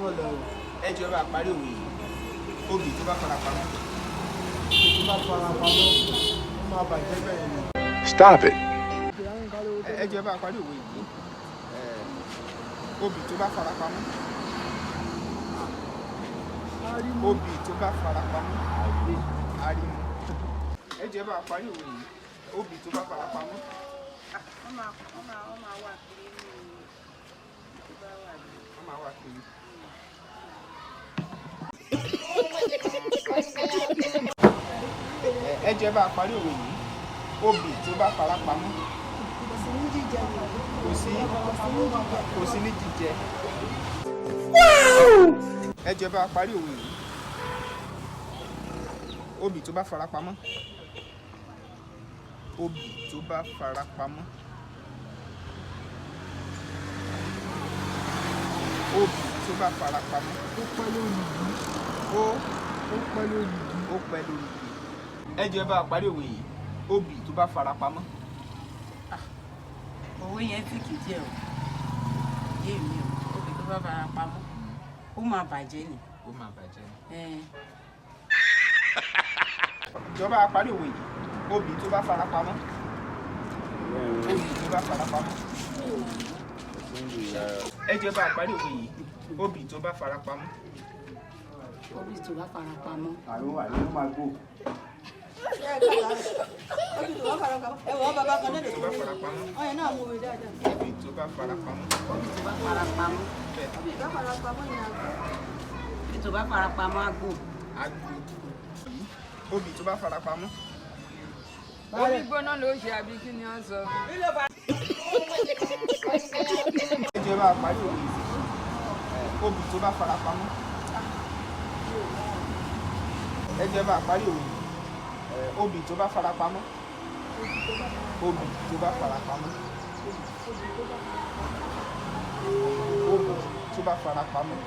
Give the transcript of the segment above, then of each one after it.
Kúrọ̀lẹ́ o. Ẹ jọ̀ọ́, ẹ bá parí òwe yìí: obì tó bá fara pamọ́. Tó bá fara pamọ́, ó máa bàjẹ́ bẹ́ẹ̀ ni. Stop it. Ẹ jọ̀ọ́, ẹ bá parí òwe yìí: obì tó bá fara pamọ́, obì tó bá fara pamọ́, arimu. Ẹ jọ̀ọ́, ẹ bá parí òwe yìí: obì tó bá fara pamọ́. Wọ́n máa wà kiri nínú tó bá wà ní. Wọ́n máa wà kiri. Ẹ jọ̀ọ́, ẹ bá parí òwe yìí: obì tó bá fara pamọ́. Kò sí ní jíjẹ ni. Kò sí. Kò sí ní jíjẹ. Kò sí ní jíjẹ. Ẹ jọ̀ọ́, ẹ bá parí òwe yìí: obì tó bá fara pamọ́, obì tó bá fara pamọ́, obì tó bá fara pamọ́. Ó pẹ́ lórí igi. Ó Ó pẹ́ lórí igi. Ó pẹ́ lórí igi. Ẹ jọ̀ọ́, ẹ bá parí òwe yìí: obì tó bá fara pamọ́. Òwe yẹn sì kì í díẹ̀ o, yé mi o. Obì tó bá fara pamọ́, ó máa bàjẹ́ ni. Ó máa bàjẹ́ ni. Ẹn. Ìjọba parí òwe yìí: obì tó bá fara pamọ́, obì tó bá fara pamọ́. Ẹ jọ̀ọ́, ẹ bá parí òwe yìí: obì tó bá fara pamọ́. Obì tó bá fara pamọ́. Àrùn àlè máa gbò. Obì tó bá fara pamọ́. Ẹ wọ́n bàbá kan náà lè Obì tó bá fara pamọ́. Ọyàn náà mú mi dáadáa. Obì tó bá fara pamọ́. Obì tó bá fara pamọ́. Bẹ́ẹ̀. Obì tó bá fara pamọ́ ni àgbo. Obì tó bá fara pamọ́, àgbò. Agbo. Obì tó bá fara pamọ́. Omi gbóná ló ṣe, àbí kí ni wọ́n sọ? Ẹ jọ̀ọ́, ẹ bá parí òwe yìí: obì tó bá fara pamọ́. Ẹ jọ̀ọ́, ẹ bá parí òwe yìí: obì tó bá fara pamọ́, obì tó bá fara pamọ́, obì tó bá fara pamọ́.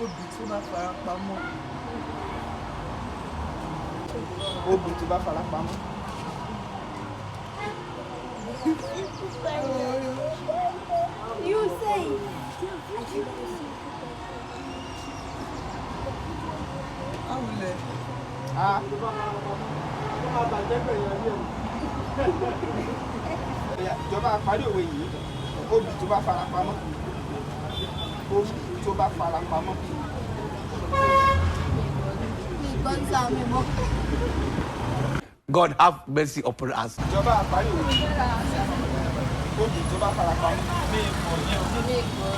Obì tó bá fara pamọ́. Obì tó bá fara pamọ́. You say. Àwùlẹ̀. Ah. Ó máa bàjẹ́ gbẹ̀yìn ayé ẹ̀. Ìjọba parí òwe yìí: obì tó bá fara pamọ́, obì tó bá fara pamọ́. Mi gbọ́ sá mi mọ́. God have mercy upon us. Ìjọba parí òwe yìí: obì tó bá fara pamọ́. Mi mọ̀ yẹn o.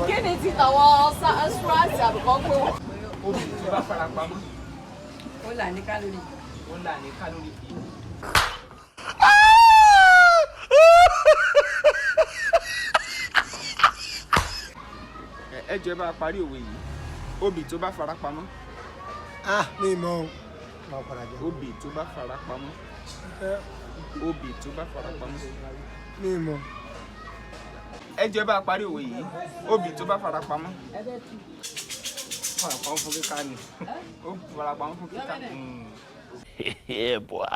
Kí ni ti tàwọn ṣúráàtì àbùkọ́ pé wọ́n. Obì tó bá fara pamọ́. Ó là ní calorie. Ó là ní calorie bí. Ẹ jọ̀ọ́, ẹ bá parí òwe yìí: obì tó bá fara pamọ́. Ah, mi mọ̀ o. Máa padà jẹ. Obì tó bá fara pamọ́, obì tó bá fara pamọ́. Mi mọ̀. Ẹ jọ̀ọ́, ẹ bá parí òwe yìí: obì tó bá fara pamọ́. Fara pamọ́ fún kíká ni. Ó fara pamọ́ fún kíká. Yeah, boy.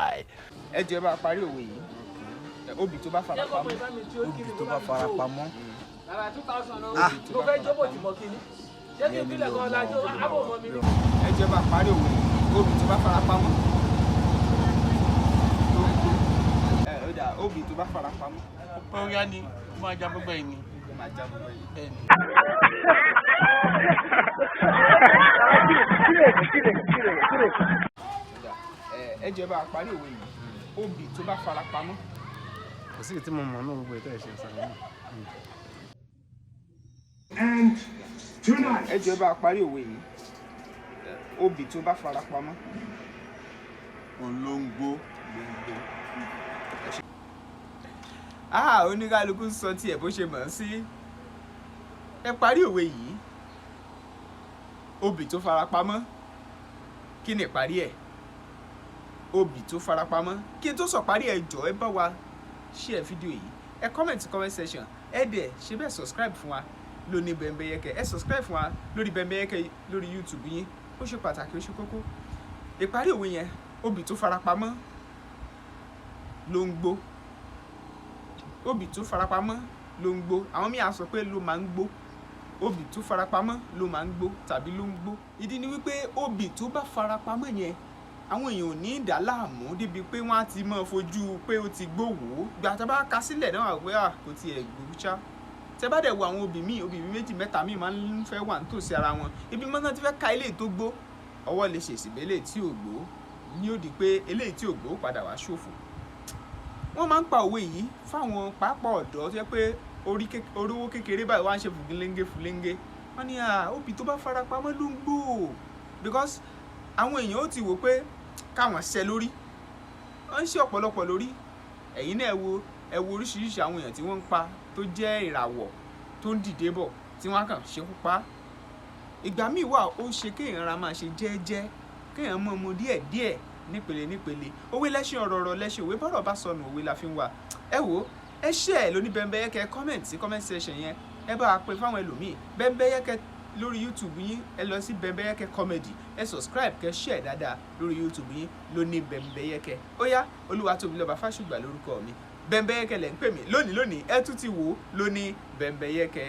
Ẹ jọ̀ọ́, ẹ bá parí òwe yìí: obì tó bá fara pamọ́. Obì tó bá fara pamọ́. Ah, Mo fẹ́ jóbò tí mo kí ni ṣé kí n bílẹ̀ gan lajú àbò mọ́ mi ni. Ẹ jọ̀ọ́, ẹ bá parí òwe yìí: obì tó bá fara pamọ́. Ẹ ó dà, obì tó bá fara pamọ́. Ó yá ni, ó máa já gbogbo ẹ̀ ni. Ó máa já gbogbo yìí. Bẹ́ẹ̀ ni. Ó dà, ẹ jọ̀ọ́, ẹ bá parí òwe yìí: obì tó bá fara pamọ́. Kò sí tí mo mọ̀ náà, gbogbo ètò ẹ̀ṣẹ̀ sọ̀rọ̀ náà. Ẹ jọ̀ọ́, ẹ bá parí òwe yìí: obì tó bá fara pamọ́. Olóńgbò. Ah, oníkálukú ń sọ tiẹ̀ bó ṣe mọ̀ ọ́n sí. Ẹ parí òwe yìí: obì tó fara pamọ́, kí ni ìparí ẹ̀? Obì tó fara pamọ́. Kí n tó sọ parí ẹ̀, jọ̀ọ́, ẹ bá wa share fídíò yìí, ẹ comment comment section, ẹ dẹ̀ ṣe bẹ́ẹ̀ subscribe fún wa lóní Bẹ́ńbẹ́yẹ́kẹ́. Ẹ subscribe fún wa lórí Bẹ́ńbẹ́yẹ́kẹ́ lórí YouTube yín. Ó ṣe pàtàkì, ó ṣe kókó. Ìparí òwe yẹn: obì tó fara pamọ́ ló ń gbó. Obì tó farapamọ́ ló ń gbó. Àwọn míì á sọ pé ló máa ń gbó. Obì tó farapamọ́ ló máa ń gbó tàbí ló ń gbó. Ìdí ni wípé obì tó bá farapamọ́ yẹn, àwọn èèyàn ò ní í dà á láàmú débi pé wọ́n á ti máa fojú pé ó ti gbó wò ó. Gbà tá a bá ka sílẹ̀ náà wà pé à kò tiẹ̀ gbó ṣá. Tẹ bá dẹ̀ wo àwọn obì míì, obì méjì mẹ́ta míì máa ń fẹ́ wà nítòsí ara wọn. Ibi mọ́ náà ti fẹ́ ka eléyìí tó gbó, ọwọ́ lè ṣèṣì bẹ́ eléyìí tí ò gbó, ní ó di pé eléyìí tí ò gbó padà wá ṣòfò. Wọ́n máa ń pa òwe yìí fáwọn pàápàá ọ̀dọ́ tó jẹ́ pé orí owó kékeré báyìí wá ń ṣe fùgúnléńgé fùléńgé. Wọ́n ní à, obì tó bá farapamọ́ ló ń gbó o. Because àwọn èèyàn ó ti wò pé káwọn ṣẹ lórí. Wọ́n ń ṣe ọ̀pọ̀lọpọ̀ lórí. Ẹ̀yin náà ẹ wo oríṣiríṣi àwọn èèyàn tí wọ́n ń pa tó jẹ́ ìràwọ̀ tó ń dìde bọ̀ tí wọ́n á kàn ṣekú pa. Ìgbà míì wà ó ṣe kéèyàn ra máa ṣe jẹ́ẹ́jẹ́, kéèyàn mọ̀ mu díẹ̀ díẹ̀, nípele nípele. Òwe lẹ́ṣin ọ̀rọ̀, ọ̀rọ̀ lẹ́ṣin òwe, bọ́rọ̀ bá sọnù, òwe la fi ń wà. Ẹ wò ó, ẹ share lóní Bẹ́ńbẹ́yẹ́kẹ́, comment sí comment section yẹn, ẹ bá wa pè fáwọn ẹlòmíì. Bẹ́ńbẹ́yẹ́kẹ́ lórí YouTube yín, ẹ lọ sí Bẹ́ńbẹ́yẹ́kẹ́ Comedy, ẹ subscribe, kẹ́ share dáadáa lórí YouTube yín lóní Bẹ́ńbẹ́yẹ́kẹ́. Ó yá, Olúwatóbilọ́ba Fásùgbà lórúkọ mi. Bẹ́ńbẹ́yẹ́kẹ́ lẹ̀ ń pè mí lónìí lónìí, ẹ tún ti wò ó lóní Bẹ́ńbẹ́yẹ́kẹ́.